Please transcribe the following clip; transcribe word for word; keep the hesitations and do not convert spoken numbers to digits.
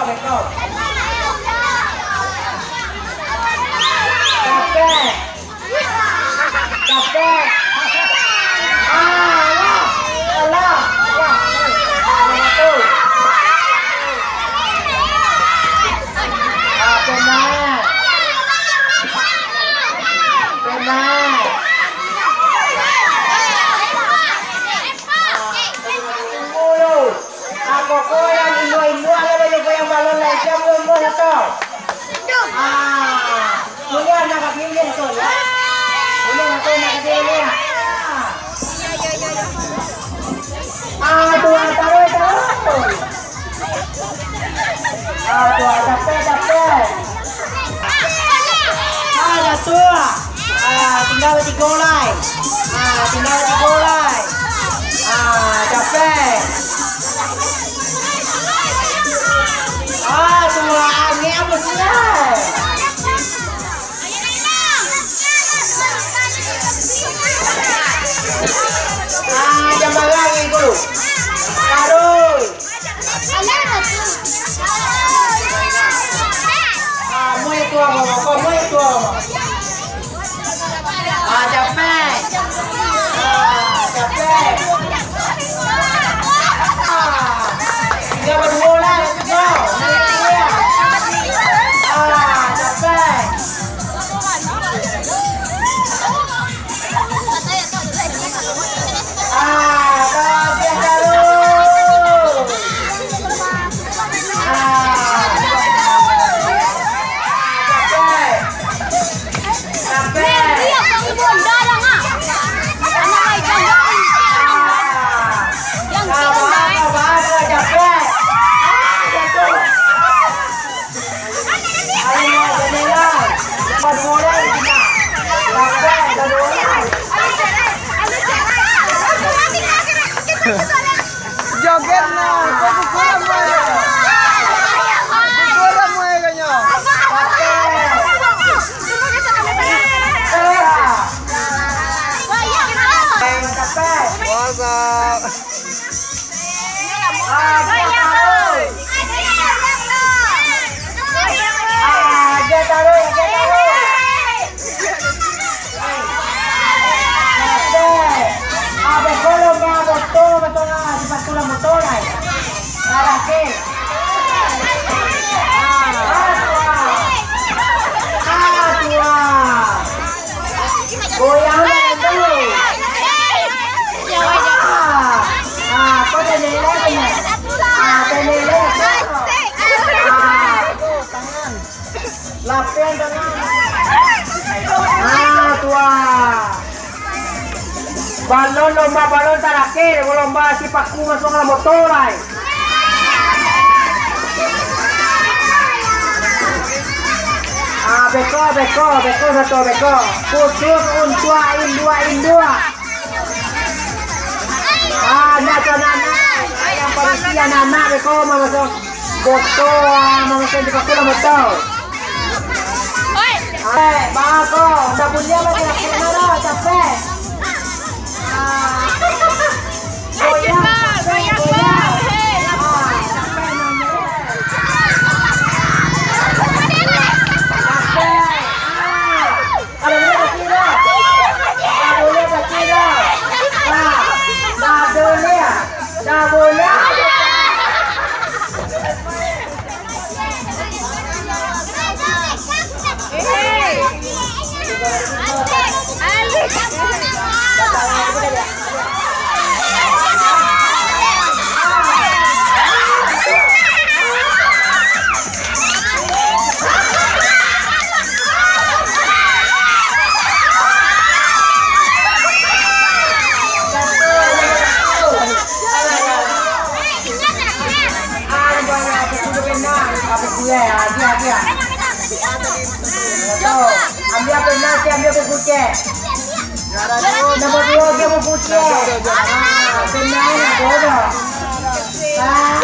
Capek. Capek. Alah, alah. Wah, alah tu. Ah, tenang. Tenang. Ah, tunggu dulu. Ah, pokok yang induak-induak lah banyak goyang balon lah, siap belum, bos, atau? Ah, boleh anak kaki boleh, atau, ya? Boleh, atau anak kaki boleh, ya? Ah, tuan, taruh, taruh. Ah, tuan, capek, capek. Ah, jatuah. Ah, tinggal tigo lai. Ah, tinggal tigo lai. Ah, capek. Ah, tuan, angin apa sih? Ah, jambaran angin dulu. Taruh. Ah, muai tu, Abang. Kau muai tu, Abang. Ah, capek. Ah, capek. Ah, tinggal baduo lah, itu, Bang. Naik tinggi lah. Ah, capek. Ah, tabiah taruih. Ah. Capek. Capek. Ah. Sabar, sabar, sabar, capek. Ah, jatuh. Joget nah, kok guguram wae. Guguram wae kanyo. What's up? Ah, dia taruh. Ah, dia taruh, dia taruh. Capek. Ah, beko lomba moto, beko lah, sipatu lah moto lah. Arah ke. Ah, ah, tua. Ah, tua. Goyang badan dulu. Ah, ah, kau dah leleh ni. Ah, dah leleh. Ah, lapeh tangan. Ah, tua. Balon, lomba balon tarakhir, lomba sipaku masuak dalam botol lai. Ah, beko, beko, beko sato, beko. Khusus untuak induak-induak. Ah, anak tu anak-anak. Yang paling anak-anak beko mamaso botol, ah, mamaso di paku lah botol. Oi. Eh, bako, ndak buliah lah, capek lah, capek. Ah. Goyang, goyang, goyang. Ah, capek namanya. Capek. Ah. Kalau boleh, pasti dah. Kalau boleh, pasti dah. Ah, dah boleh. Dah boleh. Ambil pena, ambil buku cek. Nomor dua, dia buku cek. Ah, pena, bodoh. Ah.